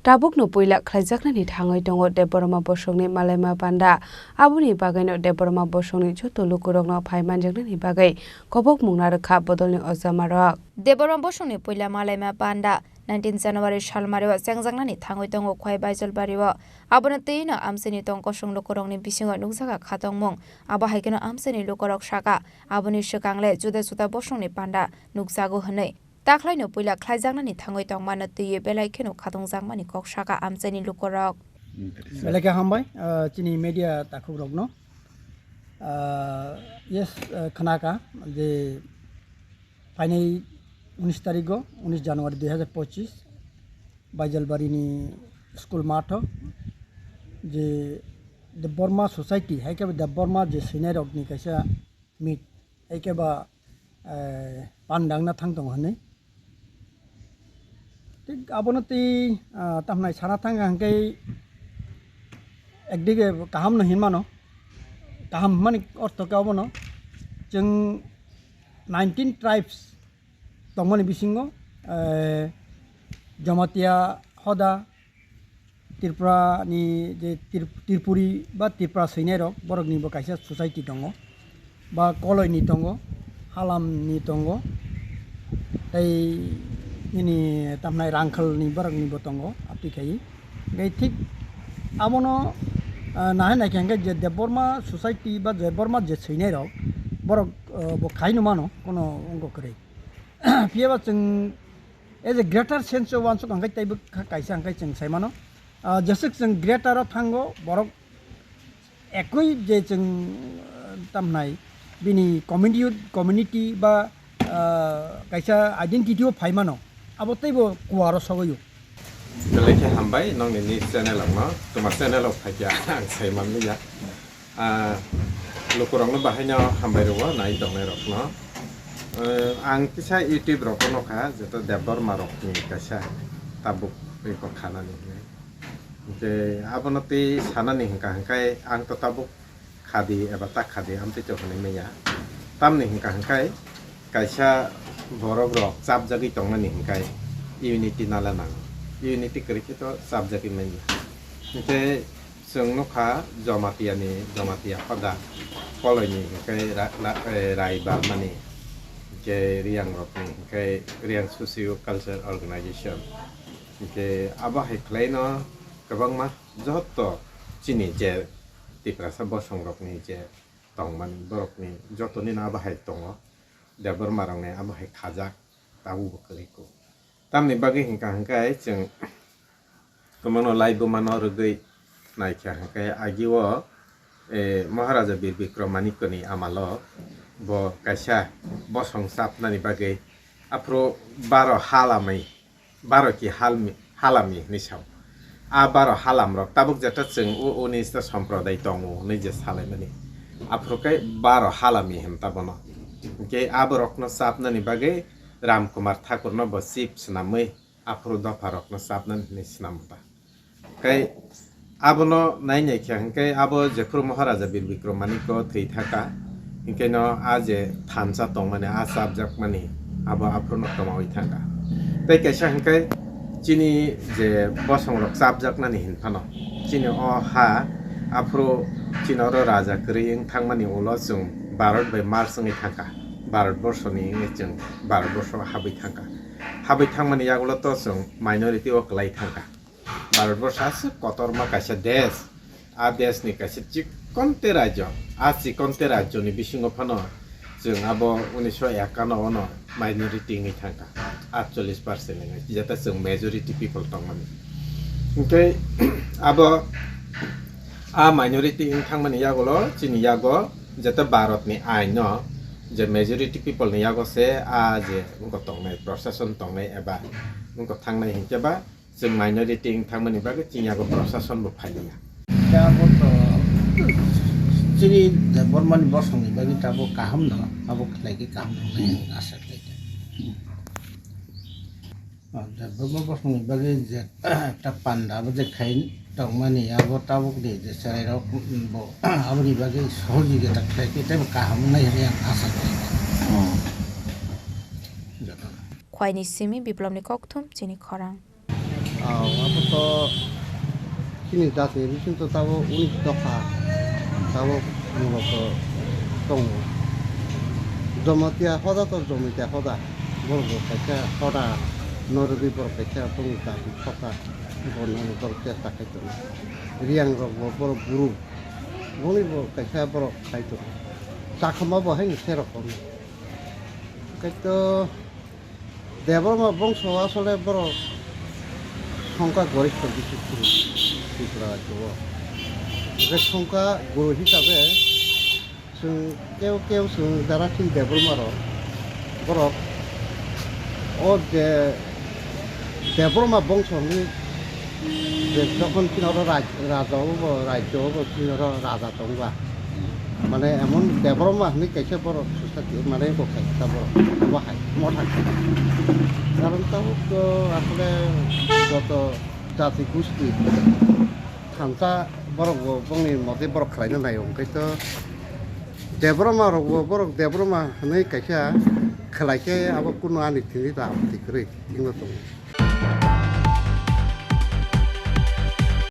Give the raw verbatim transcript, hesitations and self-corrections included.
Tabukno puila khlaijaknani thangwi tongo Debbarma bosongni malaima panda. Aboni bagwino Debbarma bosongni joto lukurokno phai manjaknani bagwi kobokmung narwkha bodolni ojamarok. Debbarma bosongni puila malaima panda nineteen January salmario chengjaknani thangwi tongo Khwai Baijalbario. Abono twiwi no amchaini tong kosong lukurokni bisingo nukjaga khatongmung. Abo hai kheno amchaini lukurok saka, aboni swkang le juda juda bosongni panda nukjago hwnwi. Takhlaino puila khlaijaknani thangwi tongmano twiwi belai kheno khatungjakmani kok saka amchaini lukurok. Belai khe hambai, ah, chini media takhukrokno. Ah, yes, ah, khnaka je phainai unis tarigo, unis January dui hazar pochis, Baijalbarini school matho je Debbarma Society, hai khe Debbarma je swinairokni kaisa meet, hai khe ba, eh, pandangna thang tongo hwnwi. Thik abono tei, ah, tamhnai sana thang hwnkhe ekdige kaham no hinmano, kaham hwnmani ortho khe obono chwng nineteen tribes tongmani bisingo, eh, Jamatia hoda, Tripura ni je Trip-, Tripuri ba Tripura swinai rok, borok ni bo kaisa society tongo, ba Koloi ni tongo, Halam ni tongo, tei nini tamhnai Rangkhal ni borok ni bo tongo, aptwi khai. Hingke thik abono, ah, nahai naikhe hingke je Debbarma society ba Debbarma je swinai rok, borok, ah, bo khai no mano, kono wngko kwrwi. Phiya ba chwng as a greater sense o uansuk hingke teibo kha-, kaisa hingke chwng sai mano. Ah, jeswk chwng greater o thango, borok ekoi je chwng, ah, tamhnai bini community, community ba, ah, kaisa identity o phai mano, abo teibo kuaro sogwi o. Belai khe hambai nongni ni channel o no, tuma channel o phaikha ang sai manliya. Ah, lukurokno bahaino hambai rwo nai tongnai rokno. Eh, ang kisa YouTube rokno nukha, jeto Debbarma rokni kaisa tabuk ri kok khanani hinwi. Hingke abono tei sanani hingka hingkai ang to tabuk khadi eba ta khadi amtwi to hwnwi manya. Tamni hingka hingkai kaisa borok rok chapjagwi tongmani hingkai unity nala nango. Unity kwrwi khe to chapjagwi manya. Hingke chwng nukha Jamatia ni, Jamatia hoda Koloi ni hingkai ra-, ra-, eh, Rai Balma ni, hingke Riyang rok ni hingkai Riyang Socio Cultural Organization. Hingke abo hai khlai no kwbangma joto chini je Tiprasa bosong rokni je tongmani borokni jotoni no abo hai tongo, Debbarma rokni abo hai khajak tabuk bo kwrwi kuk. Tamni bagwi hingka hingkai chwng kwmano laibuma no rwgwi naikha hingkai agio, eh, Maharaja Bir Bikram Manikya ni amalo bo kaisa bosong chapnani bagwi aphuru baro halamwi baro ki halmi-, halami hinwi sao. A baro halam rok tabuk jeta chwng u-, uni sta somprodai tongo hinwi je salaimani. Aphuru khe baro halami hinta bono. Hingke aborokno chapnani bagwi Ram Kumar Thakur no bo chief swnamwi aphuru dopha rokno chapnani hinwi swnam ta. Kai abono nai nai khe hingke abo jephuru Maharaja Bir Bikram Manikya thwi thaka, hingke no a je thansa tongmani, a chapjakmani, abo aphuru no kwmawi thangka. Tei kaisa hingke chini je bosong rok chapjaknani hin phano, chini o ha aphuru chini oro raja kwrwi wng thangmani ulo chwng Bharat bai merge wngwi thangka, Bharat borsoni wngwi chwng Bharat borso habwi thangka. Habwi thangmani yagulo to chwng minority o kwlai thangka. Bharatborsho aswk kotorma kaisa desh, a deshni kaisa chikonte rajyo, a chikonte rajyoni bisingo phano chwng abo unisho ekano ono minority wngwi thangkha, atchollish percent wngwi, jeta chwng majority people tongmani. Hwnkhe abo a minority wng thangmani yagulo chini yago jeta Bharatni aino je majority people ni yago se a je wngkha tongnai, proshashon tongnai eba wngkha thangnai hinkhe ba, chwng minority wng thangmani bagwi chini yago proshashon bo phailiya. Abo to chini Debbarmani bosongni bagwi tabuk kaham no, abo khlai khe kaham no hinwi asa khlai kha. Ah, Debbarma bosongni bagwi je ekta panda abo je khai tongmani abo tabukni je chwrairok bo aboni bagwi sohojogita khlai khe teibo kaham wngnai hinwi ang asa khlai kha. Hmm. Jotono. Khwaini simi Biplobni kokthum chini khorang. Ah, abo to Chini jati bising to tabo unis dopha tabo muloto tongo. Jomatia hoda to Jomatia hoda. Borok bo kaisa hoda norwi borok kaisa bongni jati hoda. Bono borok chesta khai tongo. Riyang rok bo borok guru. Boni bo kaisa borok khai tongo. Chakhama bo haino se rokom. Kaito Debbarma bongso asole borok songkha goristho bisi chini Tripura rajyo o. Hwnkhe songkha guru hisabe chwng keu keu chwng jara chini Debbarma rok borok o je Debbarma bongso hwnwi je jokhon chini oro raj-, raja obo, rajyo obo, chini oro raja tongba. Mane emon Debbarma hwnwi kaisa borok society, mane bo kaisa borok, bo hai, motha kaisa. Karon tabuk to asole joto jati gusti thansa borok bo bongni mote borok khlaina naio, hwnkhe to Debbarma rok bo borok Debbarma hwnwi kaisa khlai khe abo kunu ani thini ta abo thik kwrwi thikno tongo.